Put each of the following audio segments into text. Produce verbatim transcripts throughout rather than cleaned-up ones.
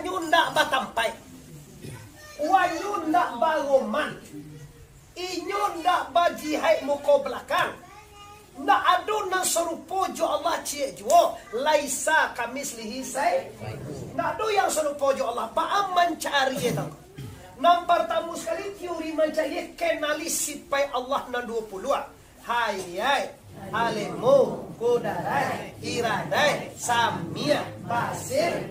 Inyo ndak batampaik. Wanyo ndak baroman. Inyo ndak bajihaik muko balakang. Ndak ado nan sarupo jo Allah ciek juo. Laisa kamitslihi syai'. Ndak ado yang sarupo jo Allah. Baa mancari e tu? Nan partamo sakali, teori mancari e, kenali sipaik Allah nan duo puluah. Hayat, Alimu, Kudarat, Iradat, Samia, Basir,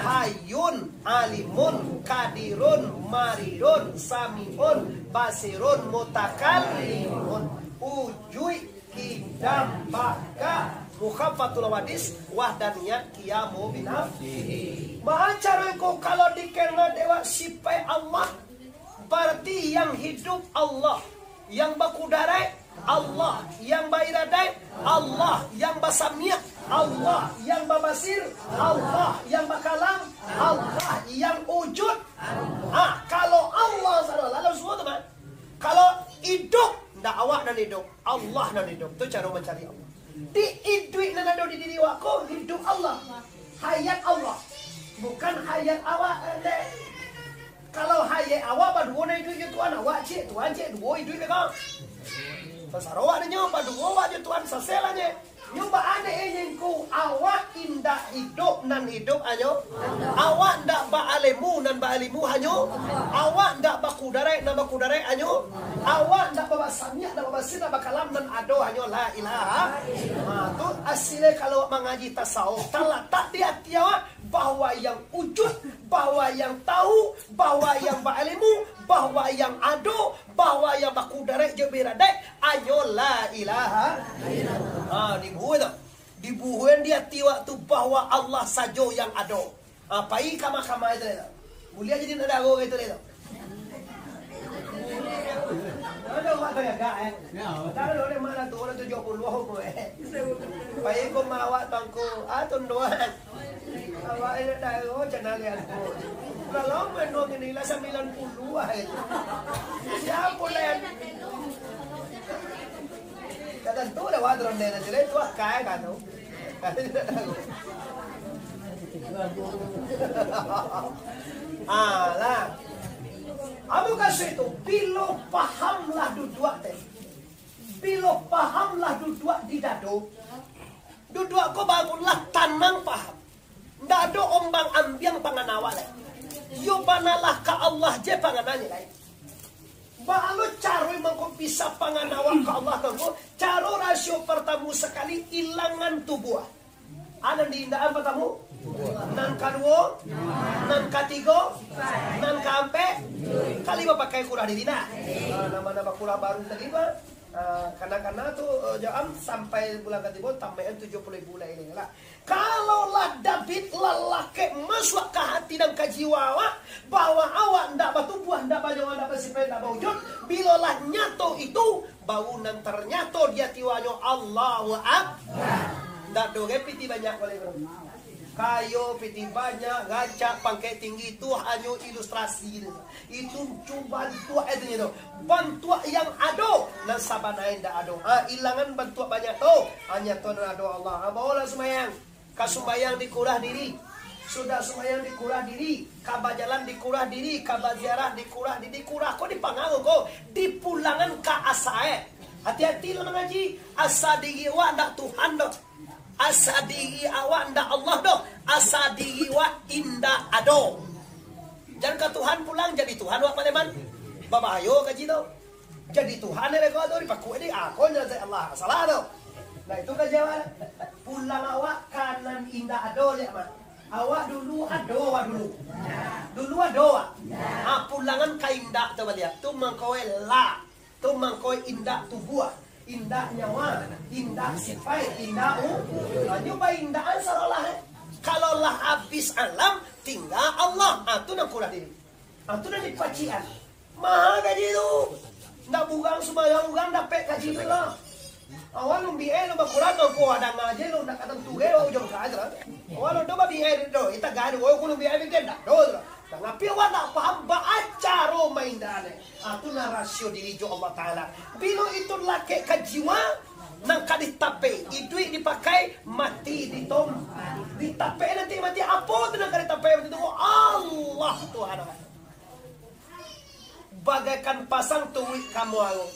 Hayun, Alimun, Kadirun, Maridun, Samiun, Basirun, Mutakalimun, Ujuik, Kidam, Baka, Mukhafatul Hawadis, Wahdaniyat, Qiyamu Binafsihi. Baa caro ko kalau dikenal dek awak sipaik Allah? Barati yang hidup Allah, yang bakudarat Allah, yang bairadaik Allah, yang basamiak Allah, yang babasir Allah, yang bakalam Allah, yang wujud. Ah, kalau Allah subhanahu wa taala, sudah tu, kan? Kalau iduik, ndak awak nan iduik, Allah nan iduik. Tu caro mancari Allah. Di iduik nan ado di diri awak ko, iduik Allah. Hayat Allah. Bukan hayat awak, eh, dek. Kalau hayat awak baduo nan iduik jo Tuhan, awak ciek, Tuhan ciek, duo iduik dek ko. Tasaro awak dek nyo, baduo awak jo Tuhan, sasai lah nyo. Nyo baa dek e, nyo ko, awak indak iduik, nan iduik hanyo Allah. Awak ndak baalimu, nan baalimu hanyo Allah. Awak ndak bakudarat, nan bakudarat hanyo Allah. Awak ndak babasamiak, ndak babasir, ndak bakalam, nan ado hanyo La Ilaha. Ha, tu asilnyo kalau mangaji tasawuf, talatak di ati awak bahwa yang wujud, bahwa yang tahu, bahwa yang baalimu, bahwa yang ado, bahwa yang bakudarat jo bairadaik, hanyo La Ilaha illallah. Ha, dibuhua tu. Dibuhua di ati awak tu bahwa Allah sajo yang ado. Ha, pai ka mahkamah itu tu. Buliah jadi nak daro itu tu. Ada awak tagagak, eh. Ya. Tahu oleh mana tu, orang tujuh puluh aku, eh. Pai ko ma awak tuangku, ah, tunduan. Awak indak tahu, channel lian ko. Kalau manuang ini lah sambilan puluah itu. Siapa lah yang, tak tentu lah, wah, turun dari sini, itu akai kan tu. Indak tahu. Ah, lah. Amu kasih tu, bilo paham lah duduak teh. Bilo paham lah duduak di dado. Duduak ko bangunlah tanang paham. Ndak ado ombang-ambiang pangana awak lai. Yo banalah ka Allah je pangananyo lai. Baa lo caro mangko bisa pangana awak ka Allah tu? Caro rasio partamo sakali, ilangan tubuah. Anan di indakan partamo, nan kaduo, nan katigo, nan kaampek, kalimo pakai kurah diri nah. Ah, nama-nama kurah baru tadi mah. Ah, kana-kana tu, eh, jam sampai bulan katigo tambahan tujuh puluh ribu lah ini lah. Kalau lah David lah lakek masuak ka hati dan ka jiwa awak, bahwa awak ndak batubuah, ndak banyawa, ndak basipaik, ndak bawujud, bilo lah nyato itu, baru nan tarnyato di ati awaknyo Allahu Akbar. Ndak doh ge piti banyak boleh tu. Kayo, piti banyak, rancak, pangkek tinggi, tu hanyo ilustrasi tu. Itu cuma bantuak itu nyo tu. Bantuak yang ado, nan sabananyo ndak ado. Ha, ilangan bantuak banyak tu. Ha, nyato nan ado Allah. Ha, baolah sumbayang. Ka sumbayang dikurah diri. Sudah sumbayang dikurah diri. Ka bajalan dikurah diri. Ka baziarah dikurah diri. Kurah ko dipangaruh ko. Dipulangan ka asa e. Hati-hati lah mangaji. Asa diri awak ndak Tuhan doh. Asa diri awak ndak Allah doh. Asa diri awak indak ado. Jan ka Tuhan pulang, jadi Tuhan awak paliang. Babahayo kaji tu. Jadi Tuhan ni beko tu, dipakuak ni, ah, ko nyo Allah. Salah tu. Nah, itu kaji awak. Pulang awak ka nan indak ado, liak, Mak. Awak dulu ado, awak dulu. Dulu ado, awak. Ah, pulangan ka indak tu baliak. Tu mangko e lah. Tu mangko indak tubuah, indak nyawa, indak sipaik, indak u-, hanyo baindaan saolah-olah, eh. Kalau lah abih alam, tingga Allah. Ah, tu nan kurah diri. Ah, tu nan dipacikan. Maha kaji tu. Ndak burang sumbayang urang dapek kaji tu lah. Awak lumbiak e, lumba kurang tu, ko adang aja lu, ndak ka tantu ge, awak ujuang ka aja lah. Awak lu tu babi e tu, ita gari, awak lumbiak e bikin dak, tu lah. Tapi awak ndak paham, baa caro maindaan e. Ah, tu nan rasio diri jo Allah Ta'ala. Bilo itu lakek ka jiwa, nan ka ditapek, iduik dipakai, mati ditom-, ditapek nanti mati. Apo tu nan ka ditapek mati tu? Tuhan, bagaikan pasang turuik ka muaro.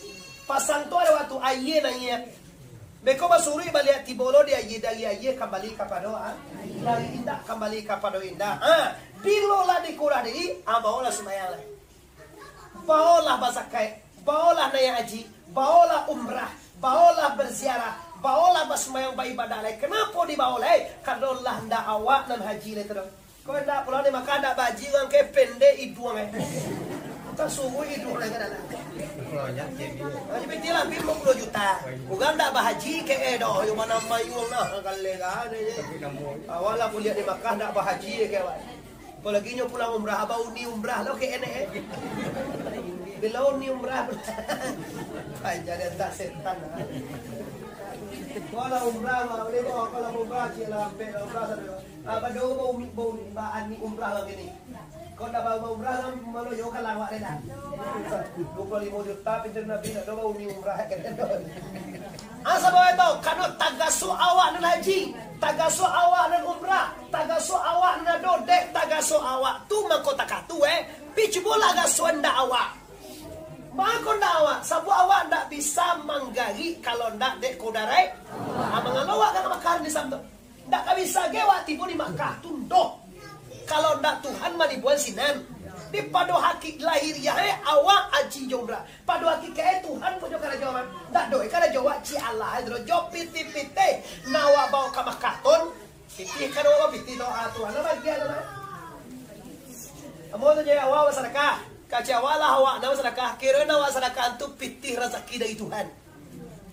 Pasang tu ado wakatu aia naiak. Beko basuruik baliak tibo lo di aia, dari aia kambali kapado, ha? Dari indak kambali kapado indak. Ha, bilo lah dikurah diri, ha, baolah sumbayang lai. Baolah bazakat, baolah naiak haji, baolah umrah, baolah baziarah, baolah basumbayang baibadah lai. Kenapa dibao lai? Karano lah ndak awak nan haji lai tu doh. Kok indak pulang di Makkah, ndak bahaji urang ke pendek iduang, eh. Tasuruik iduang lai ka dalam. Haji piti lah, limo puluah juta. Urang ndak bahaji ke, eh, doh, yo mana mayuang nah, kalai kan, eh. Awak lah kuliah di Makkah, ndak bahaji ke, awak. Apolai nyo pulang umrah, abah uni umrah lo ke enek, eh. Bilo uni umrah. Ai, jadi tak setan, ah. Kalau umrah, kalau umrah, cik lah, ampek lah umrah, sado. Ah, bado bau, bau, bau ani umrah lagi ni. Kau dah bau, bau umrah, kan, malu yo, kan, lawak dia dah. Dua puluh lima juta, pintu Nabi, nak bau ni umrah, kan. Ah, sabab itu, kano tagaso awak nan haji, tagaso awak nan umrah, tagaso awak nan ado, dek tagaso awak tu mangko takatu, eh. Pi cubolah gaso ndak awak. Mangko ndak awak, sabab awak ndak bisa manggarik kalau ndak dek kudarat. Ah, mangalo awak ka Makkah ni, sam tu. Ndak ka bisa ge awak tibo di Makkah tu doh, kalau ndak Tuhan manibuan sinan. Di pado hakik lahiriah, eh, awak haji jo umrah. Pado hakik, eh, Tuhan punyo karajo, man. Ndak doh, eh, karajo awak cik alah, eh, tu doh. Jo pitih-pitih, nak awak bao ka Makkah tu. Pitih kan awak pitih tu, ah, Tuhan lah bagian tu, man. Amun tu je awak basadakah. Kacau awak lah awak nan basadakah. Kiro nan awak sadakah tu pitih razaki dari Tuhan.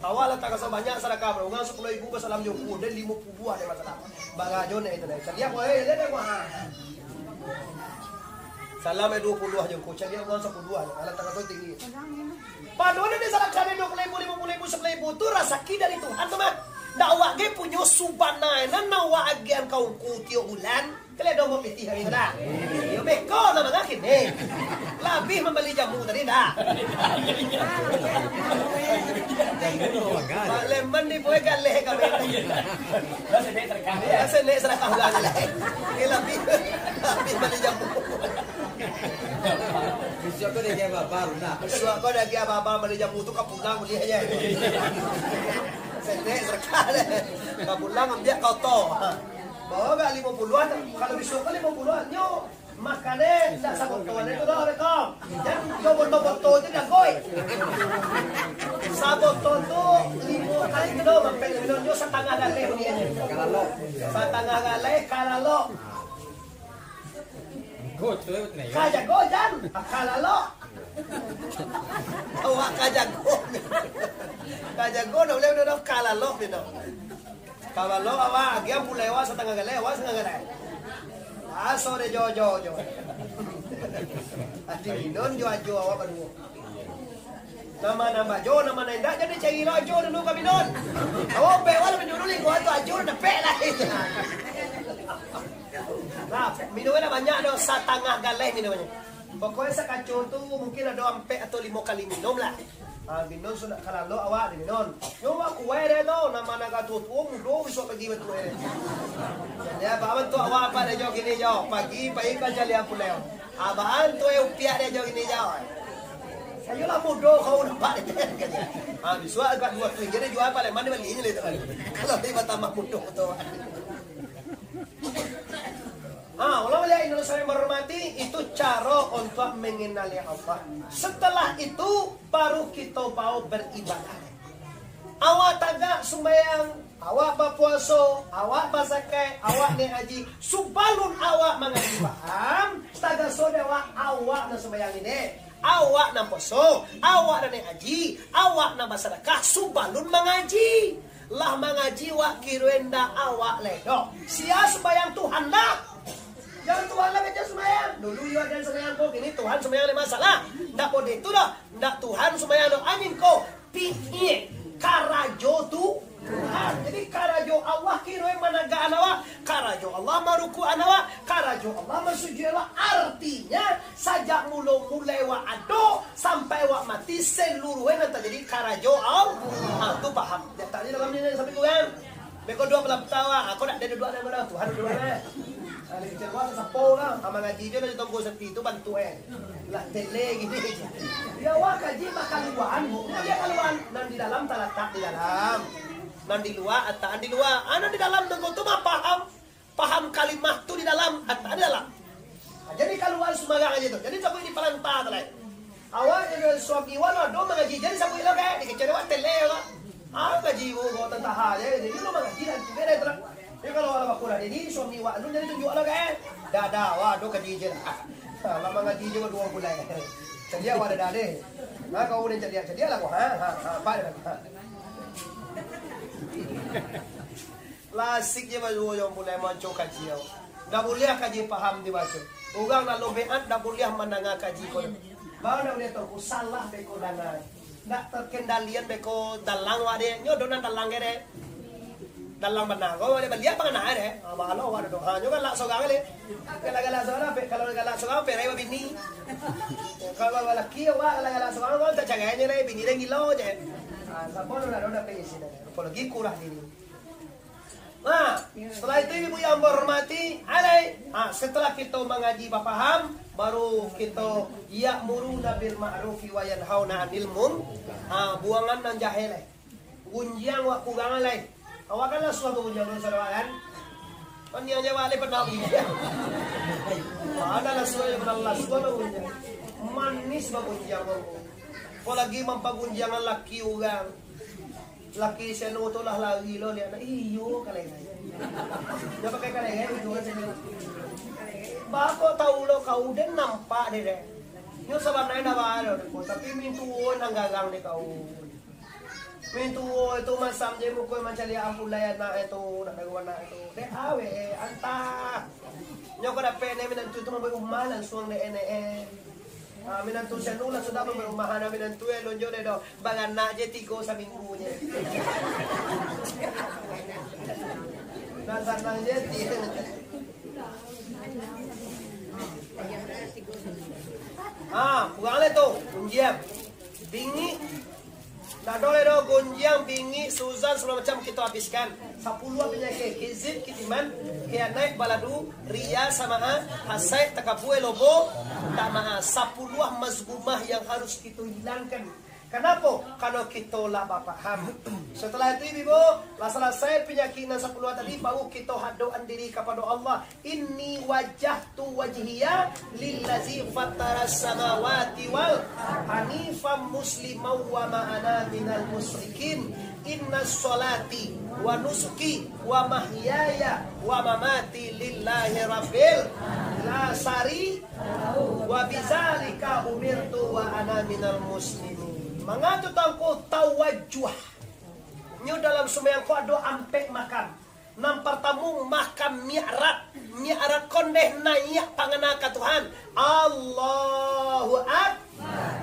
Awak lah taraso banyak sadakah, urang sapuluah ribu basalam jo ku, den limo puluah ado masalah. Barajo nek itu nek. Caliak, woi, liek dek, wah. Salam, eh, dua puluah jo ku, caliak urang sapuluah, alah taraso tinggi. Padahal nek sadakah nek dua puluah ribu, limo puluah ribu, sapuluah ribu tu rasaki dari Tuhan tu mah. Ndak awak ge punyo subana nan awak agiahan ka ungku tiok bulan. Kalian ado mapitih kami tu dah. Yo beko lah mangah kini. Labiah mambali jamu tadi dah. Mak Leman ni boy galeh kami. Asa nek sadakah ulang galeh. Ni labiah, labiah mambali jamu. Bisuak ko dek abah-abah, Runa. Bisuak ko dek abah-abah mambali jamu tu ka pulang buliah je. Sadek sadakah deh. Ka pulang ambiak ka oto. Bawa gak limo puluahan, kalau bisuak kan limo puluahan, nyo makan eh, ndak sabotol itu doh, Kong. Jan jo botol-botol itu jago, eh. Sabotol tu limo kali itu doh, mampek minum nyo satangah galeh bunyi aja. Satangah galeh, kalalok. Ka jago, jan. Kalalok. Awak ka jago. Ka jago, ndak buliah minum, kalalok minum. Kalau awak agiah pulai awak satangah galeh, awak satangah galeh. Aso deh jo, jo, jo. Ati minun jo ajo awak baduo. Nama nambah jo, nama nan indak, jadi cari lo ajo dulu ka minun. Awak pek awak lah minun dulu, lingkuan tu ajo dapek lah. Nah, minun lah banyak do, satangah galeh minumnyo. Pokoknyo sakaco tu mungkin ado ampek atau limo kali minum lah. Ha, minum sudah kalalok awak di minum. Nyo awak kuai deh tu, nama naga tuo-tuo mudo bisuak pagi batuo deh. Jadi abah bantu awak apak deh jo kini jo. Pagi pai ka jalian pulai. Abah tu eh upiak deh jo kini jo. Sayo lah mudo kau nampak deh. Ha, bisuak agak duo tu jadi jual paling mana bali ni tu. Kalau dia bertambah mudo tu. Ha, ulama lihat Indonesia yang menghormati, itu caro untuk mengenali Allah. Setelah itu, baru kita mau beribadah. Awak tagak sumbayang, awak bapuaso, awak bazakat, awak naik haji. Subalun awak mangaji paham, tagaso dek awak, awak nan sumbayang ini, awak nan puaso, awak nan naik haji, awak nan basadakah, subalun mangaji. Lah mangaji wak kiro indak awak lai doh. Sia sumbayang Tuhan lah. Jan Tuhan lah kecek sumbayang. Dulu iyo ado sumbayang ko, kini Tuhan sumbayang lai masalah. Ndak boleh tu doh. Ndak Tuhan sumbayang doh. Angin ko, piik karajo tu Tuhan. Jadi karajo Allah kiro managaan awak. Karajo Allah marukukan awak. Karajo Allah masujuikan awak. Artinyo, sajak mulo mulai wak ado sampai wak mati, saluruah nan tajadi karajo Allah. Ha, tu paham. Jan tadi dalam ni sampai kurang. Beko duo balaptah wak, aku nak dia duduak dalam Tuhan duduak. Kalau kecil wak sasapo lah, ah, mangaji jo lah di tonggo sepi tu bantuak, eh. Lah tele gini. Yo, wak kaji bakaluan, Bu. Kaji kaluan. Nan di dalam talatak di dalam. Nan di lua, ataan di lua. Ah, nan di dalam tonggo tu mah paham. Paham kalimah tu di dalam, ataan di dalam. Ah, jadi kaluan sumbarang aja tu. Jadi sampai di palanta tu lah. Awak jadi suami wak lo, ado mangaji, jadi sampai lo, kayak dikecil wak tele lo. Ah, ngaji wak, wak tentaha aja. Jadi lo mangaji lah, tu beda tu lah. Jadi kalau wak lah bakurang ini, suami wak tu jadi tunjuk lo, kayak. Dah, dah, wak, ado kaji je lah. Ha, lah mangaji je wak duo bulan. Caliak wak dah, dah deh. Ha, kau udah caliak, caliak lah kau. Ha, ha, ha, apa dah, ha. Lah asik je baduo jo buliah maco kaji au. Ndak buliah kaji paham dibaco. Urang nak lumbean ndak buliah mandanga kaji ko. Baa ndak buliah tu, salah beko danga. Ndak terkendalian beko dalang wak deh. Nyo do nan dalang ke deh. Dalang bana ko, baliak pangana deh. Ha, baa lo wak do. Ha, nyo galak sorang deh. Galak-galak sorang, pe-, kalau galak sorang, perai babini. Kalau laki, wak galak-galak sorang, ko tacarai nyo deh, bini deh gilo je. Ha, sabo do ndak do ndak pe isi deh. Apolagi kurah diri. Nah, setelah itu, ibu yang berhormati, alai. Nah, setelah kita mangaji bapaham, baru kita ya'muruna bil ma'rufi wa yanhauna 'anil mun-, ha, buangan nan jahil, eh. Gunjiang wak kurang, alai. Awak kan lah suah bagunjiang dulu, saudara, kan? Kan yang jawab, alai pernah gunjiang. Mana lah suah, yang pernah lah suah bagunjiang. Manis bagunjiang, bang. Apalagi mampagunjiangan laki urang. Laki si anu tu lah lari lo, liek anak. Iyo, kalai. Nyo pakai kalai, itu kan sini. Bako tahu lo kau, den nampak deh, deh. Nyo sabananyo dah baa lo, tapi mintuo nan garang deh kau. Mintuo itu masam je muko mancaliak ampulai anak itu, nak dagu anak itu. Dek awe, antah. Nyo ko dapek ne minantu tu mambuek rumah langsuang dek ne, eh. Ah, minantu si anu lah sudah mambuek rumah, anak minantu, eh, lonjo deh doh. Baranak je tigo saminggu je. Nan sanang je ti-, ah, kurang leh tu, gunjiang. Bingik. Ndak ado leh doh, gunjiang, bingik, suuzan, sagalo macam kito abihkan. Sapuluah panyakik, kizib, kitiman, khianaik, baladu, riya, sama'a, hasaik, takabua, lobo, tamaa. Sapuluah mazmumah yang harus kito hilangkan. Kanapo? Karano kito lah bapaham. Setelah itu, ibu, lah salasai panyakik nan sapuluah tadi, baru kito hadokkan diri kapado Allah. Inni wajjahtu wajhiya lillazi fataras samawati wal hanifan musliman wa ma ana minal musyrikin. Inna sholati wa nusuki wa mahyaya wa mamati lillahi rabbil la syari wa bizalika umirtu wa ana minal muslimin. Manga tu tangko tawajuah. Nyo dalam sumbayang ko ado ampek makam. Nan partamo, makam mi'raj. Mi'raj ko ndeh naiak pangana ka Tuhan. Allahu Akbar.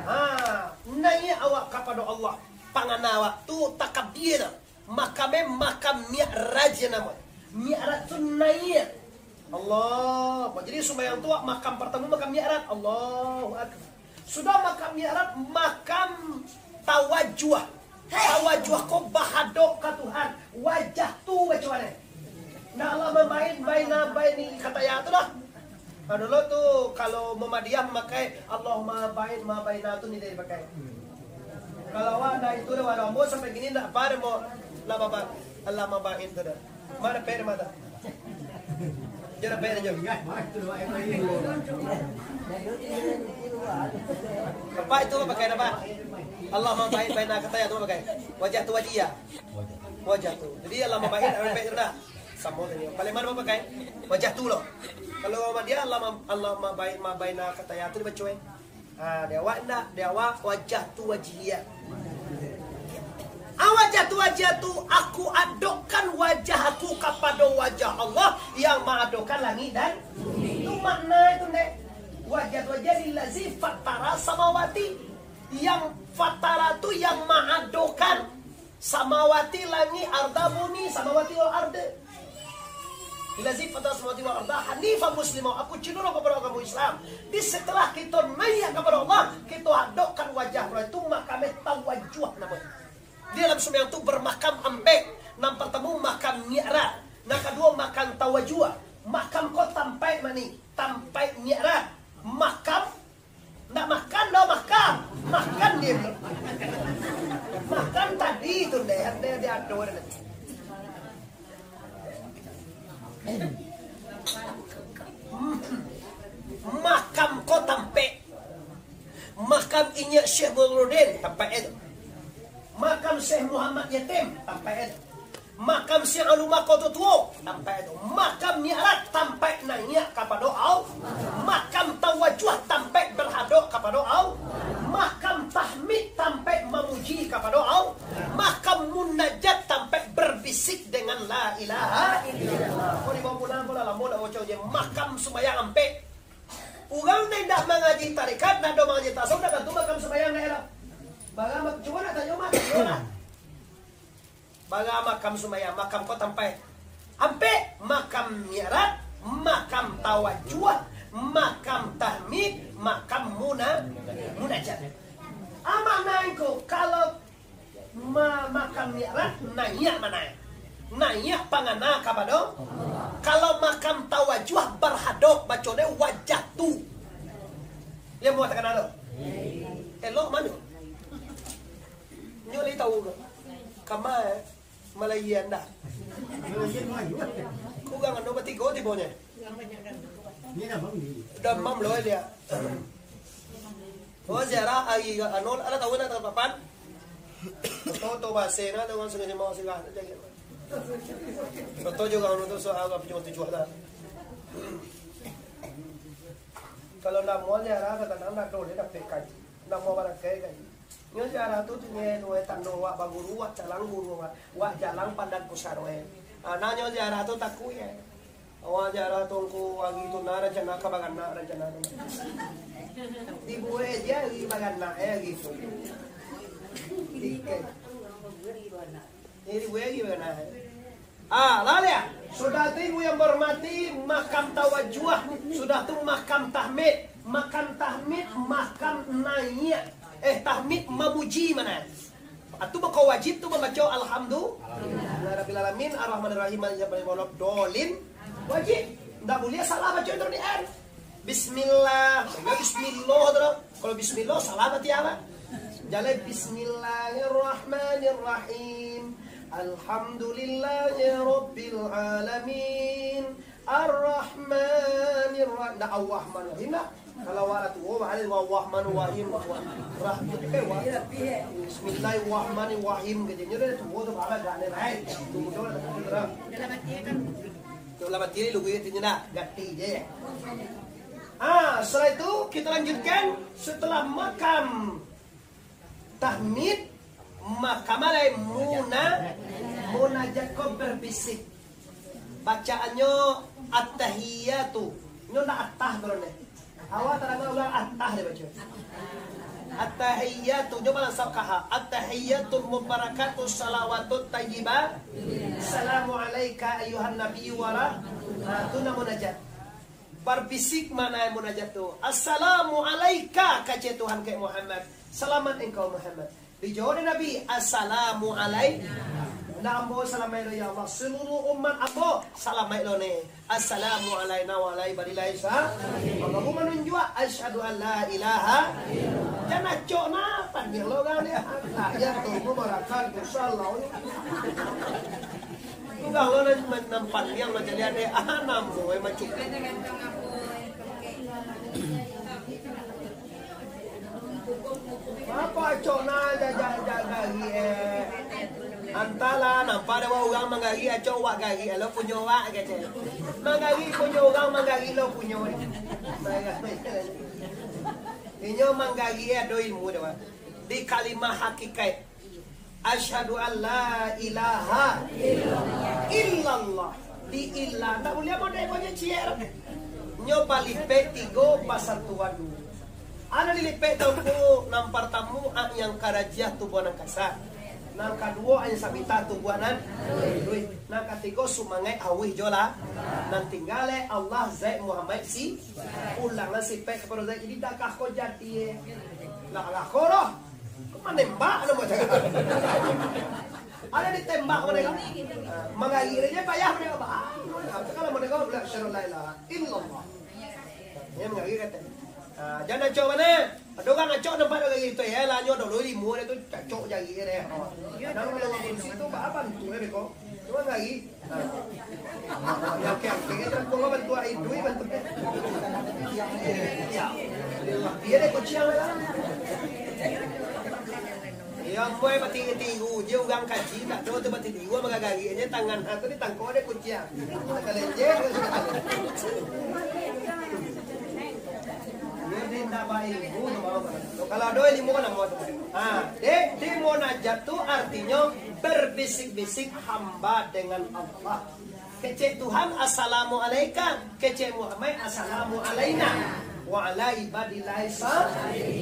Ha, naiak awak kapado Allah. Pangana awak tu takabia tu. Makam e makam mi'raj namo. Mi'raj tu naiak. Allah. Jadi sumbayang tu makam partamo makam mi'raj. Allahu Akbar. Sudah makam mi'raj, makam tawajuah. Tawajuah ko bahadok ka Tuhan. Wajah tu baco mano? Ndak Allah mambain baina baini kataya tu dah. Nah, dulu tu kalau Muhammadiyah mamakai Allahumma bain ma baina tu ni dia pakai. Kalau awak ndak itu dah, walau ambo sampai kini ndak apa dah mau lah babat Allahumma bain tu dah. Mana pen mata? Jan sampai aja. Apa itu pakai apa? Allahumma bain baina kataya tu pakai. Wajah tu wajah ya. Wajah tu. Jadi Allahumma bain, Allahumma bain dah. Samo tadi. Paling mana pakai? Wajah tu lo. Kalau Muhammadiyah Allah Allah bain ma baina kataya tu dibaco, eh. Ha, di awak ndak, di awak wajah tu wajhiya. Ah, wajah tu wajah tu, aku adokkan wajah aku kapado wajah Allah yang maadokan langik dan bumi. Itu makna itu, Nek. Wajah tu wajah lillazi fatara samawati. Yang fatara tu yang maadokan. Samawati langik, arda bumi, samawati wal arda. Allazi fatara samawati wal arda hanifan muslima. Aku cundung kapado agamo Islam. Di setelah kita naiak kapado Allah, kita hadokkan wajah Allah itu makam tawajuah namo. Di dalam sumbayang tu bermakam ampek. Nan partamo makam mi'raj. Nan kaduo makam tawajuah. Makam ko tampaik mani, tampaik mi'raj. Makam, ndak makan doh, makam. Makan dia. Makan tadi tu, deh, dia, dia atur. Makam ko tampaik. Makam inyiak Syekh Burhanuddin, tampaik tu. Makam Syekh Muhammad Yatim, tampaik tu. Makam Syekh Alumako tu tuo, tampaik tu. Makam mi'raj, tampaik naiak kapado Allah. Makam tawajuah, tampaik barhadok kapado Allah. Makam tahmid, tampaik mamuji kapado Allah. Makam munajat, tampaik berbisik dengan la ilaha illallah. Ko dibawa pulang, ko lah lamo nak bocor je. Makam sumbayang ampek. Urang nan indak mangaji tarekat, indak ado mangaji tasawuf, indak tantu makam sumbayang, ndak elok. Bara ma-, cubo nak tanyo mah, tanyo lah. Bara makam sumbayang, makam ko tampaik. Ampek, makam mi'raj, makam tawajuah, makam tahmid, makam muna-, munajat. Ah, makna ko, kalau ma-, makam mi'raj, naiak manaik. Naiak pangana kapado. Kalau makam tawajuah, barhadok, baco ne wajah tu. Yang mangatokan ado. Elok mano? Nyo lai tahu ko. Kama, eh? Malayan dah. Kurang anu batigo tibonyo. Damam lo dia. Oh, ziarah hari anu, ado tahu nak tanggal papan? Tahu, tahu bahasa nak, tahu langsung jadi mau sirah. Tahu juga anu tu soal apa cuma tujuh lah. Kalau ndak mau ziarah, kadang-kadang ndak tahu dia dapek kaji. Ndak mau barangkai kaji. Nyo ziarah tu, tu nyo, nyo tando wak baguru, wak jalang guru, wak, wak jalang pandan pusaro, eh. Ah, nah, nyo ziarah tu takuik, eh. Awak ziarah tu ngku hari tu nah rancana ka baranak rancana tu. Dibuek je hari baranak, eh, hari tu. Tiket. Jadi dibuek hari baranak, eh. Ah, lah lihat. Sudah tu, ibu yang berhormati, makam tawajuah. Sudah tu makam tahmid. Makam tahmid, makam naiak. Eh, tahmid mamuji mano? Atu bako wajib tu mambaco alhamdulillah rabbil alamin, arrahmanir rahim, maliki yaumiddin, dolin. Wajib. Ndak buliah salah baco itu di akhir. Bismillah. Bismillah tu. Kalau bismillah salah berarti apa? Jalai bismillahirrahmanirrahim. Alhamdulillahirabbil alamin. Ar-Rahmanir Rahim. Ndak Ar-Rahman Rahim lah. Kalau wak lah tuo, wak lah, Ar-Rahman Rahim. Rah-, eh, wak. Bismillahirrahmanirrahim. Kecilnyo dah tuo tu, bala gak ni, rai. Tuo tu lah, tuo tu lah. Tuo lah mati, lu gue tu nak ganti je. Ah, setelah itu kita lanjutkan setelah makam tahmid, maka malai muna-, munajat ko berbisik. Bacaannyo at-tahiyatu. Nyo ndak atah tu deh. Awak tarang ulang atah dia baca. At-tahiyatu, nyo balasap kaha. At-tahiyatul mubarakatu salawatut thayyibah. Salamu alaika ayyuhan nabiyyu wa rah-, nah, tu namo munajat. Barbisik makna munajat tu. Assalamu alaika, kecek Tuhan ka Muhammad. Salamat engkau Muhammad. Dijawab dek Nabi, "Assalamu alaina." Ndak ambo salamaik lo, ya Allah. Seluruh umat ambo salamaik lo ne. Assalamu alaina wa ala ibadillah sa-, Allahumma nunjuak, asyhadu an la ilaha. Jan acok nah, pandiang lo urang dia. Lah, ya, tunggu barakan, insya Allah. Urang lo nan, nan pandiang macam dia, dia, ah, namo, eh, macam. Apo acok nah, ja-, ja-, ja-, gari, eh. Antahlah, nampak ado urang manggari, acok wak gari, lo punyo wak, kecek. Manggari punyo urang, manggari lo punyo. Inyo manggari, eh, ado ilmu dah, Pak. Di kalimah hakikaik. Asyhadu an la ilaha illallah. Di illa. Ndak buliah model ko nyo ciek. Nyo balipek tigo pasatuan. Ado dilipek tangku, nan partamo, a yang karajiah tubuah nan kasa. Nan kaduo, a yang sabita tubuah nan luih. Nan katigo, sumangaik awih jo lah. Nan tingga, eh, Allah, Zat, Muhammad, si, ulangan sipek kapado Zat. Jadi, dakah ko jadi, eh. Lah, lah, ko doh. Ko manembak namo cakap. Ado ditembak mereka. Ah, manggarik dia payah mereka. Ah, kalau mereka bilang, "Asyhadu an la ilaha illallah." Dia manggarik kata. Ah, jangan acok mana. Ado urang acok nampak dah gari tu, ya, lah nyo dulu limo dia tu, cacok jari dia. Oh. Kadang kalau urang polisi tu, ba-, bantu dia beko. Cuma gari. Ah. Ya, oke, oke, kita tunggu bantu itu, bantu. Ya. Iya deh, kuciang lah. Iyo, ambo eh, batiru-tiru je urang kaji, ndak tahu tu batiru, ambo gagari je tangan, ha, tu ditangkok dek kuciang. Takalenjek. Iyo, dek, ndak baik. Kalau ado ilmu kan ambo tu. Ha, dek, di munajat tu artinyo berbisik-bisik hamba dengan Allah. Kecek Tuhan, "Assalamu alaika." Kecek Muhammad, "Assalamu alaina wa ala ibadillahi sha-."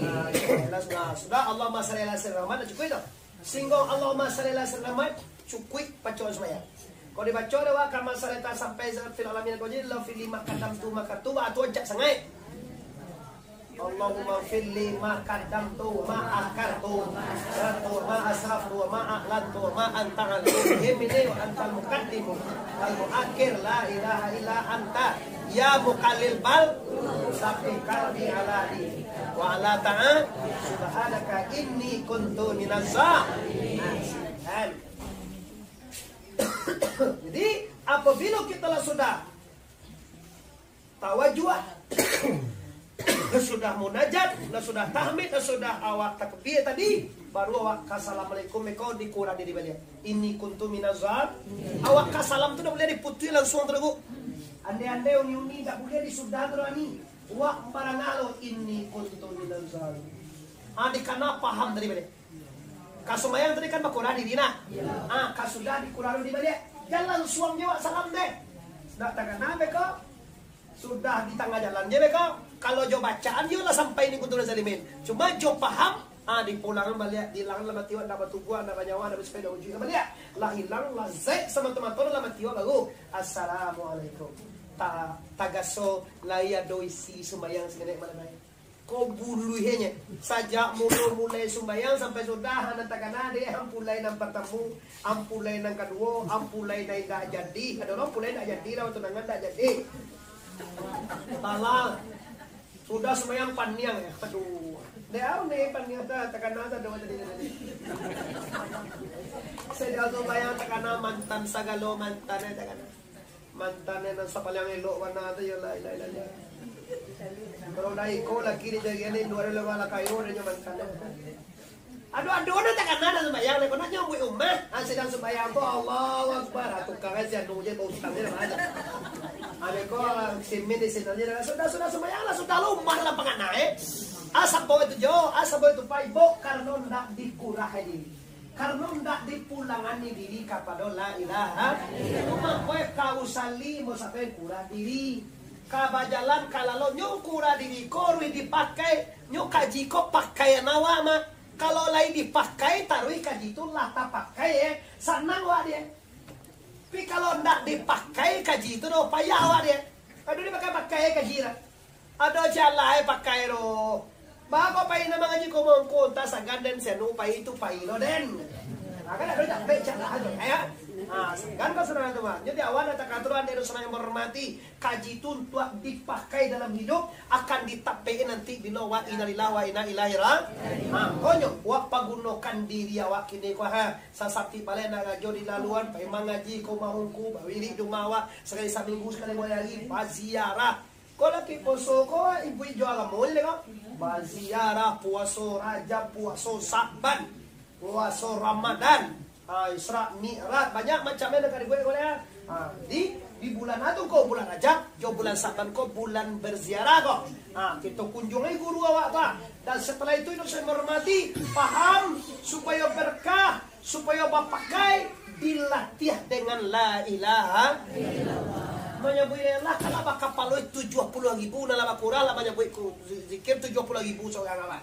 Nah, jelas, nah, sudah, Allahumma shalli ala sayyidina Muhammad, dah cukuik tu. Singgo Allahumma shalli ala sayyidina Muhammad, cukuik baco sumbayang. Kalau dibaco dek awak, "Kama shallaita sampai fil alamin kau jadi, la fil lima kadam tu maka tu, wa tu ajak sangaik." Allahumma firli ma qaddamtu, ma akhartu, wa ma asraftu, wa ma a'lantu, wa ma anta alim minni, wa antal muqaddimu, wal muakhir, la ilaha illa anta, ya muqallibal, tsabbit qalbi ala dinik, wa ala ta'a, subhanaka inni kuntu minaz zalimin. Jadi, apabila kita lah sudah tawajuah, sudah munajat, lah sudah tahmid, lah sudah awak takbir tadi, baru awak ka assalamualaikum, mako dikurang diri baliak. Inni kuntu minaz zal-, awak ka salam tu dak buliah diputuih langsuang tu, Dagu. Andai-andai uni-uni dak buliah disudah tu, ni. Awak barangah lo, inni kuntu minaz zal-. Ah, dikana paham tadi baliak. Ka sumbayang tadi kan bakurang diri nah. Ah, ka sudah dikurang diri baliak. Jan langsuang jo awak salam deh. Dak takana beko. Sudah di tangah jalan je beko. Kalau jo bacaan je lah sampai inni kuntu minaz zalimin. Cuma jo paham, ah, dipulangan baliak, diilangan dalam ati awak, ndak batubuah, ndak banyawa, ndak basipek, ndak wujud baliak. Lah ilang, lah zaik samato-mato dalam ati awak baru. Assalamualaikum. Ta-, tagaso lai ado isi sumbayang saketek malam hari. Ko buluihnyo, sajak mulo mulai sumbayang sampai sudah, nan takana dek, ampulai nan partamo, ampulai nan kaduo, ampulai nan indak jadi, ado urang ampulai indak jadi lah, tunangan indak jadi. Salah. Sudah sumbayang paniang, aduh. Dek, au ni paniang tu, takana tu, aduh, jadi, jadi. Sajak sumbayang takana mantan, sagalo mantan, eh, takana. Mantan nan sapaliang elok bana tu, yo la ilaha illallah. Kalau dah iko laki di jari ni, dua ribu lima lah kayo, dah nyo mantan. Aduh, aduh, nan takana dah sumbayang, lah, kau nak nyambuik rumah, ah, sadang sumbayang tu, Allahu Akbar, ah, tukang aja, anu je, bau utang je, dah, dah. Ada kau, simin di sini aja, dah, sudah, sudah sumbayang lah, sudah lo, rumah dalam pangana, eh. Ah, sabo itu jo, ah, sabo itu pai, bo, karano ndak dikurah diri. Karano ndak dipulangani diri kapado la ilaha illallah. Mako ka usali mo sampai kurah diri. Ka bajalan ka lalo nyo kurah diri ko ruih dipakai. Nyo kaji ko pakaian awak mah. Kalau lai dipakai taruih kaji tu lah tapakai, eh. Sanang awak dek. Tapi kalau ndak dipakai kaji tu doh payah awak dek. Aduh dipakai-pakai kaji lah. Ado jalai pakai tu. Baa kok pai nan mangaji ko mangko, antah sagan den senu pai tu pai lo den. Ha, kan ado jambai jalan tu, ya. Ha, sagan ko surang tu, Bang. Jadi awak nak takaturan dari surang yang menghormati. Kaji tu untuak dipakai dalam hidup, akan ditapek nanti bilo wa inna lillahi wa inna ilaihi ra-, ha, konyo, wak pagunokan diri awak kini ko, ha. Sasapik balai nak rajo di laluan, pai mangaji ko maungku, bawirik di rumah awak, sakali saminggu, sakali dua hari, baziarah. Ko laki poso ko, ibu ijo agamo je ko. Baziarah, puaso Rajab, puaso Sa'ban, puaso Ramadan. Ha, Isra Mi'raj, banyak macam yang nak dibuat ko ya. Ha, di, di bulan atu ko, bulan Rajab, jo bulan Sa'ban ko, bulan berziarah ko. Ha, kita kunjungi guru awak tu. Dan setelah itu, itu saya menghormati, paham, supaya berkah, supaya bapakai, dilatih dengan la ilaha illallah. Manyabuik la ilaha illallah, kalau bakapalo tujuah puluah ribu, nah lah bakurang lah manyabuik ku-, zikir tujuah puluah ribu seorang awak.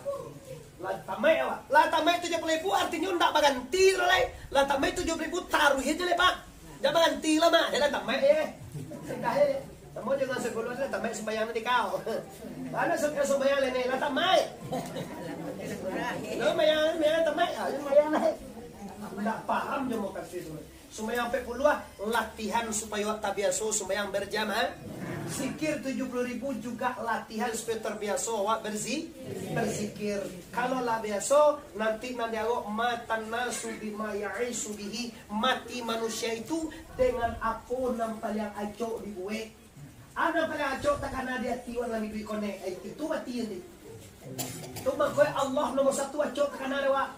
Lah tamaik awak. Lah tamaik tujuah puluah ribu artinyo ndak baganti tu lai. Lah tamaik tujuah puluah ribu taruih aja lai, Pak. Jan baganti lah, Mak. Jan lah tamaik je. Sudah je. Samo jo nan sapuluah tu lah tamaik sumbayang nanti kau. Mana sumbayang lai ni? Lah tamaik. Lah sumbayang, sumbayang tamaik. Ah, sumbayang lai. Ndak paham jo mukasuik tu. Sumbayang ampek puluah, latihan supayo awak tabiaso sumbayang berjamaah. Zikir tujuh puluh ribu juga latihan supayo tabiaso awak berzi-, berzikir. Kalau lah biaso, nanti nan diarok matan nasu bima ya'ishu bihi, mati manusia itu dengan apo nan paliang acok dibuek. Ado paliang acok takana di ati urang nan iduik konek, eh, itu mati nanti. Tu mangko Allah nomor satu acok takana dek awak.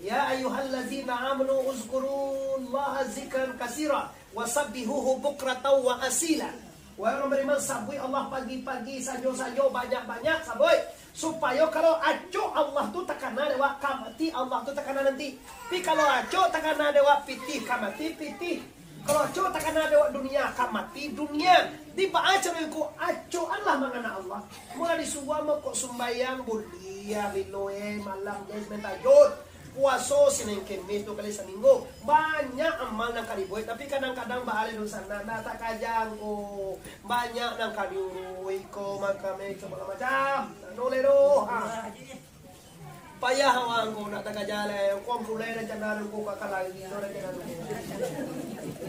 Ya ayyuhallazina amanu uzkurullaha zikran katsira wasabbihuhu bukratan wa asila. Wahai urang bariman, sabuik Allah pagi-pagi, sanjo-sanjo, banyak-banyak sabuik. Supayo kalau acok Allah tu takana dek awak, ka mati Allah tu takana nanti. Pi kalau acok takana dek awak, pitih ka mati, pitih. Kalau acok takana dek awak dunia, ka mati dunia. Di baa caro ko acok Allah mangana Allah. Mula disuruah mokok sumbayang, buliah, bilo, eh, malam, guys, main tajud. Puaso Sinin Kemis duo kali saminggu. Banyak amal nan ka dibuek, tapi kadang-kadang baaleh dosa, ndak, ndak takajang ko. Banyak nan ka diuruih ko, makam, eh, sagalo macam. Ndak noleh doh. Ha. Payah awak angko nak takaja lai. Angko pulai rencana angko ka, ka lari tu rencana angko.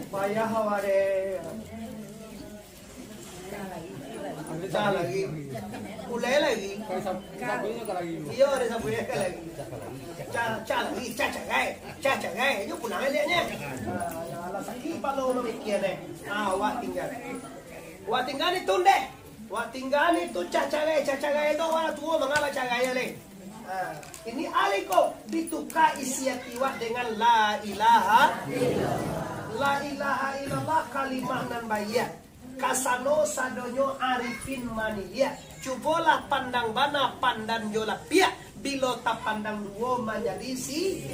Payah awak deh. Cah lari. Pulai lari. Iyo, ado sabuik ka lari. Cah, cah lari, cah carai. Cah carai. Nyo pulang liaknyo. Alah, alah, sakik palo mamikia deh. Ah, awak tingga. Awak tingga ni tun deh. Wak tingga ni tu cah carai, cah carai tu urang tuo manga bacarai aleh. Ha, ini alih ko dituka isi ati wak dengan la ilaha illallah. La ilaha illallah kalimah nan baiak. Kasano sadonyo arifin maniliak. Cubolah pandang bana pandan jo lapiak. Bilo tapandang duo manjadi si.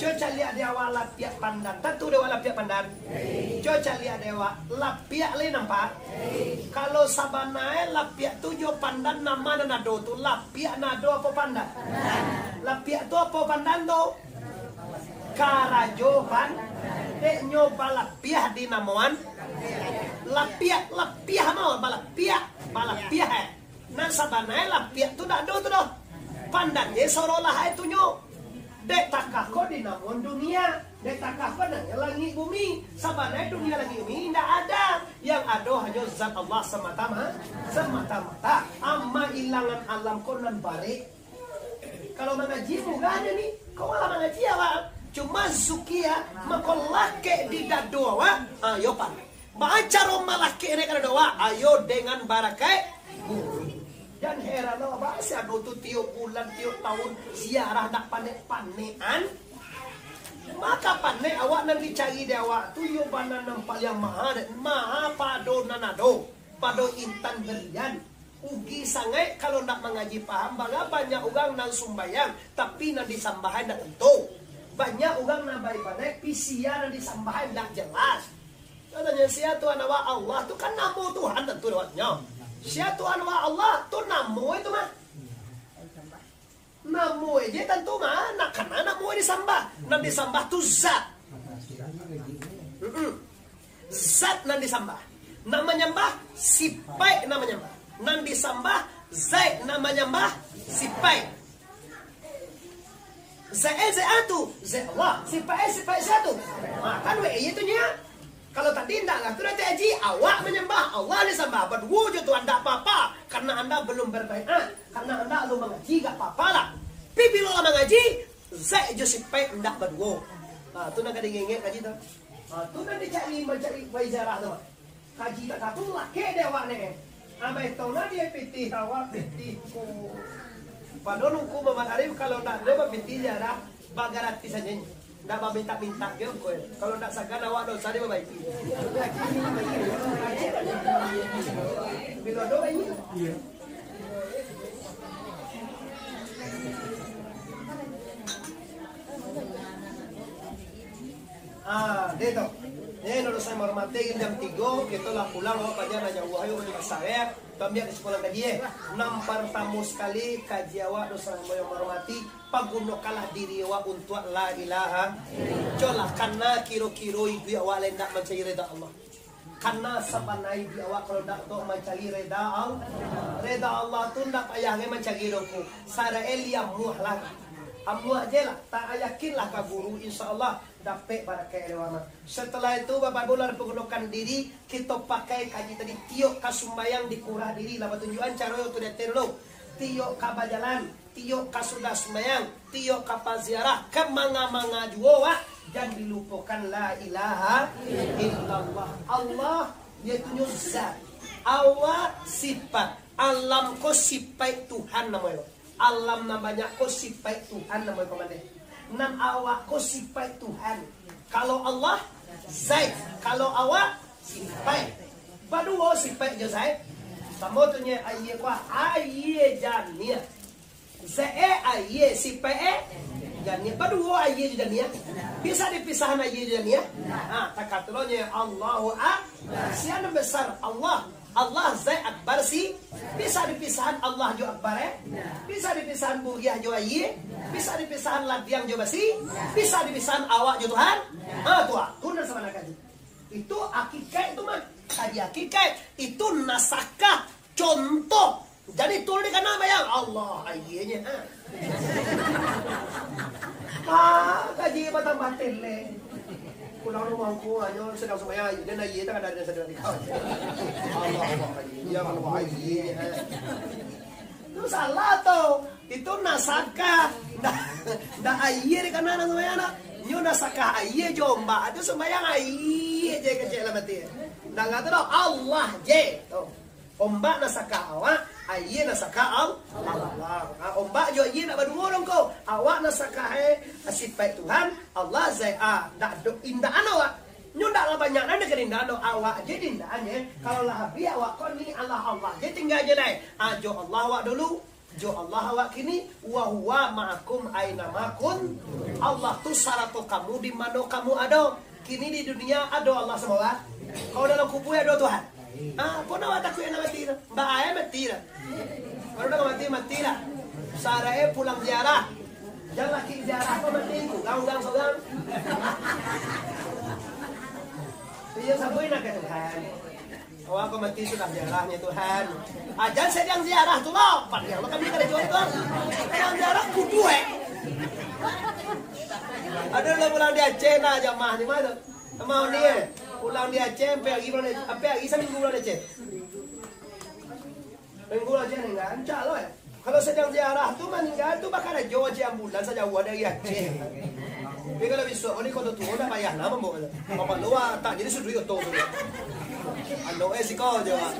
Cubo caliak dek awak lapiak pandan. Tantu dek awak lapiak pandan. Cubo caliak dek awak lapiak lai nampak. Kalau sabana e lapiak tu jo pandan nan ma nan ado tu, lapiak nan ado apo pandan? Lapiak tu apo pandan tu? Karajo pan-, dek nyo balapiah dinamoan lapiak, lapiah mah balapiak, balapiah e. Nan sabana e lapiak tu dak ado tu doh. Pandan je saolah-olah e tu nyo. Dek takah ko dinamoan dunia. Dek takah ko nan langik bumi. Sabana e dunia langik bumi indak ada. Yang ado hanyo zat Allah semata-ma-, semata-mata. Ama ilangan alam ko nan barek. Kalau mangaji murah nyo ni, ko malah mangaji awak. Cuma zukia, mako lakek di dado awak, ha, yo pan. Baa caro malakek naiak ka dado awak? Ayo dengan barakaik. Jan heran lo, baa si ado tu tiok bulan, tiok taun, ziarah ndak panek-panekan. Maka panek awak nan dicari dek awak tu, yo bana nan paliang maha, dek maha pado nan ado, pado intan berian. Ugi sangaik kalau ndak mangaji paham, bana banyak urang nan sumbayang, tapi nan disambahan ndak tantu. Banyak urang nan baibadat, pisia nan disambahan ndak jelas. Katonyo, sia Tuhan awak Allah tu kan namo Tuhan tantu dek awak nyo. Sia Tuhan awak Allah tu namo itu mah. Namo e je tantu mah, nak kana namo e disambah. Nan disambah tu zat. Mm-mm. Zat nan disambah. Nan manyambah, sipaik nan manyambah. Nan disambah, zat nan manyambah, sipaik. Zat e zat a tu, zat Allah. Sipaik e sipaik sia tu. Ha, kan wek e tu nyo. Kalau tadi ndak lah tu nanti haji, awak manyambah, Allah disambah. Baduo jo tu ndak apa-apa. Karena anda belum berbaiat. Karena anda alun mangaji, ndak apa-apa lah. Tapi bilo lah mangaji, zat jo sipaik ndak baduo. Ha, tu nan ka diingek-ingek kaji tu. Ha, tu nan dicari, mancari, baijarah tu. Kaji tak satu lakek dek awak ni. Amai tau lah dia pitih awak, pitih ko. Padahal Ungku Muhammad Arif kalau ndak ado bapitih jarah, bagratis sajo. Ndak bamintak-mintak ke ko. Kalau ndak sagan awak dosa dia babaiki. Bilo ado baiki. Ah, deh tu. Eh, nan urang saya hormati, jam tigo, kito lah pulang, awak banyak nan jauah, ayo, urang di pasar, yo. Kami di sekolah tadi, eh. Nan partamo sakali, kaji awak, dosa yang hormati, pagunokanlah diri awak untuak la ilaha. Cubolah, kana kiro-kiro iduik awak lai ndak mancari rida Allah. Kana sabana iduik awak kalau ndak tu mancari rida Al-, rida Allah tu ndak payah lai mancari doh ko. Sarae liamuah lah. Amuah je lah, tak yakinlah ka guru, insya Allah dapek barakaik dari ulama. Setelah itu, Bapak Ibu lah dipergunakan diri, kita pakai kaji tadi, tiok ka sumbayang dikurah diri lah, batunjukan caro tu di ateh dulu. Tiok ka bajalan, tiok ka sudah sumbayang, tiok ka paziarah, ka manga-manga juo, wak, jan dilupokan la ilaha illallah. Allah, yaitu nyo zat. Awak sifat. Alam ko sipaik Tuhan namonyo. Alam nan banyak ko sipaik Tuhan namonyo ko mandeh. Nan awak ko sipaik Tuhan. Kalau Allah, zat. Kalau awak, sipaik. Baduo sipaik jo zat. Samo tu nyo aia ko, aia janiah. Zat e aia, sipaik e janiah. Baduo aia jo janiah. Bisa dipisahan aia jo janiah? Ha, takah tu lo nyo Allahu Akbar. Sia nan besar Allah. Allah zat akbar si. Bisa dipisahan Allah jo akbar e? Bisa dipisahan bugiah jo aia? Bisa dipisahan ladiang jo basi? Bisa dipisahan awak jo Tuhan? Ha, tu ah. Tu nan sabana kaji. Itu akikaik tu mah. Kaji akikaik. Itu nasakah. Contoh. Jadi tu dikana bayang. Allah, aianyo. Ha. Ah, kaji batambah telek. Pulang rumah angku, hanyo sadang sumbayang, dan aia tak ada, ada sadang di kau. Allah, Allah, aia. Ya Allah, aia. Tu salah tu. Itu nasakah. Ndak, ndak aia di kanan sumbayang nak. Nyo nasakah aia jo ombak. Tu sumbayang aia je kecek lah mati. Ndak ngata tu Allah je. Tu. Ombak nasakah awak, aia nasakah Al-, Allah. Ha, ombak jo aia ndak baduo dong ko. Awak nasakah e, sipaik Tuhan, Allah zat a. Ndak ado, indak ado awak. Nyo ndak lah banyak nan dikerindahan do. Awak je dindahan e. Kalau lah habih awak ko ni Allah, Allah je tingga je lai. Ha, jo Allah awak dulu, jo Allah awak kini, wa huwa ma'akum aina ma kuntum. Allah tu sarato kamu di mano kamu ado. Kini di dunia ado Allah samo awak? Kalau dalam kubua ado Tuhan? Ah, apo nan awak takuik nak mati tu? Baa e mati tu. Kalau dah mati, mati lah. Sarae pulang ziarah. Jan laki ziarah ko mati, kurang urang sorang. Iyo, sabuik nak ka Tuhan. Awak ko mati sudah ziarahnyo Tuhan. Ah, jan sadang ziarah tu lah. Padiang lo kami kada jual tu. Sadang ziarah kudu e. Ado lah pulang di Aceh nah, jamaah di ma tu? Sama ni e. Pulang di Aceh, ampe ari pulang di, ampe ari saminggu pulang di Aceh. Minggu aja ni, rancak lo e. Kalau sadang ziarah tu, maningga tu bakarajo aja ambulan sajauah dari Aceh. Tapi kalau bisuak ko di Koto Tuo, ndak payah lah mambawa. Bapak lo, ah, tak jadi sudui oto tu. Ando e siko je, Pak.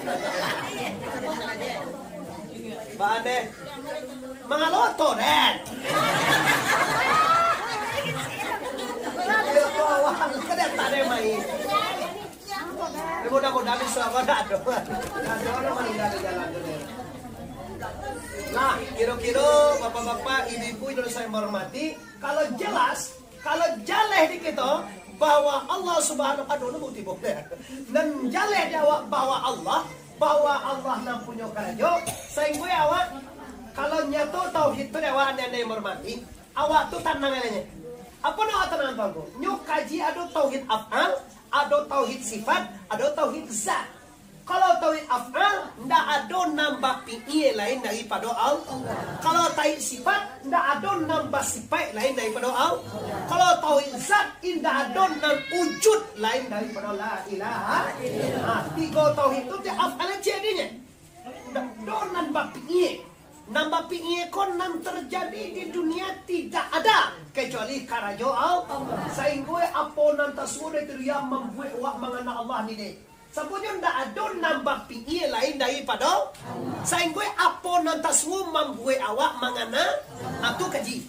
Baa deh. Mangalo oto, deh. Ayo, ko awak, ka datang deh, main. Eh, mudah-mudahan bisa, apa ndak ado. Ndak ado urang maningga di jalan tu, deh. Nah, kiro-kiro, bapak-bapak, ibu-ibu, Indonesia yang bahormati, kalau jelas, kalau jaleh di kito, bahwa Allah Subhanahu, aduh, nunggu tibo, deh. Nan jaleh di awak bahwa Allah, bahwa Allah nan punyo karajo, sainggo awak, kalau nyato tauhid tu di awak, anda yang menghormati, awak tu tanang aja. Apo nan awak tanang tu, angku? Nyo kaji ado tauhid af'al, ado tauhid sifat, ado tauhid zat. Kalau tauhid af'al, ndak ado nan bapi'ie lain daripado Allah. Kalau tauhid sifat, ndak ado nan basipaik lain daripado Allah. Kalau tauhid zat, indak ado nan wujud lain daripado la ilaha. Ha, tigo tauhid tu ti af'al cek dinyo. Ndak ado nan bapi'ie. Nan bapi'ie ko nan terjadi di dunia tidak ada kecuali karajo Allah. Sainggo apo nan tasuo dari dunia mambuek awak mangana Allah ni deh. Sababnyo ndak ado nan bapi'ie lain daripado. Sainggo apo nan tasuo mambuek awak mangana, ha, tu kaji.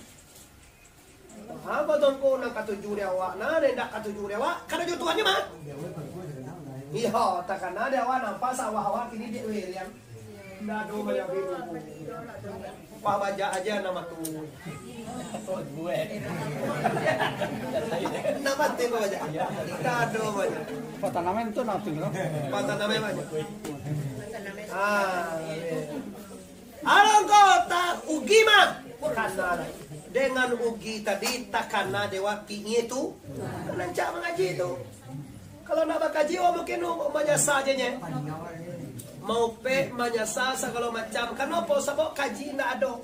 Ha, batongko nan katuju di awak, nah, nan indak katuju di awak, karajo Tuhan nyo mah. Iyo, takana di awak nampak sawah awak kini di wirian. Ndak ado banyak. Pah bajak aja nama tu. Nama tu pah bajak. Ndak ado banyak. Patanaman tu nanti lo. Patanaman banyak. Ah, iyo. Alangkah tak ugi mah. Kana dengan ugi tadi takana dewa pi'ie tu. Rancak mangaji tu. Kalau nak bakaji, oh, mungkin manyasa je nye. Maupek, manyasa, sagalo macam. Kanapo? Sabab kaji ndak ado.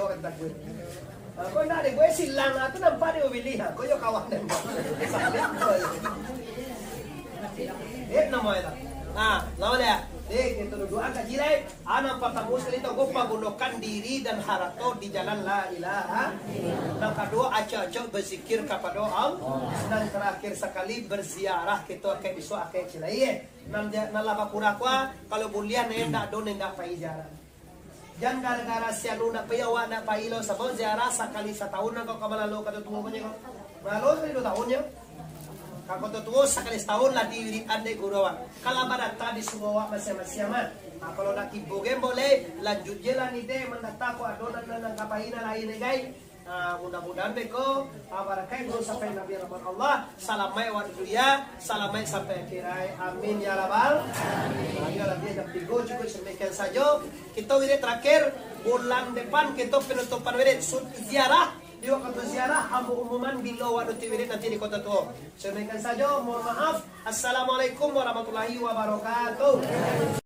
yo, kata gue. Ha, kok ndak deh, gue silang, ha, tu nampak deh, pilih, ha, kok yo kawan deh. Salib kok yo. Eh, namo itu. Ha, lawan deh. Eh, kita doa kaji lai. Ha, nan partamo sakali tu, gue pagunokan diri dan harato di jalan la ilaha. Nan kaduo, acok-acok bazikir kapado Allah. Nan tarakhir sakali, baziarah kito akek bisuak, akek cilai, eh. Nan ja-, nan lah bakurah kua, kalau buliah, nan indak ado, nan indak pai ziarah. Jan gara-gara si anu ndak pai, awak ndak pai lo, sabab ziarah sakali satahun, nan kau ka malalo ka tuo-tuo ko nyo. Malalo sakali duo tahun nyo. Ka kau tuo-tuo sakali satahun lah diwiridan dek guru awak. Kalau badata di surau awak masiang-masiang mah. Nah, kalau ndak tibo gen boleh, lanjut je lah ni deh, mandata ko ado nan, nan, nan ka pai nan lain deh, gai. Nah, mudah-mudahan beko, ah, barakaik guru sampai Nabi rahmat Allah, salamaik awak di dunia, salamaik sampai akhirat. Amin ya rabbal. Nah, iyo lah, jam tigo cukup sademikian sajo. Kito wirid terakhir, bulan depan kito penutupan wirid, sun-, ziarah Di wakatu ziarah, ambo umuman bilo wakatu wirid nanti di Kota Tuo. Sademikian sajo, mohon maaf. Assalamualaikum warahmatullahi wabarakatuh.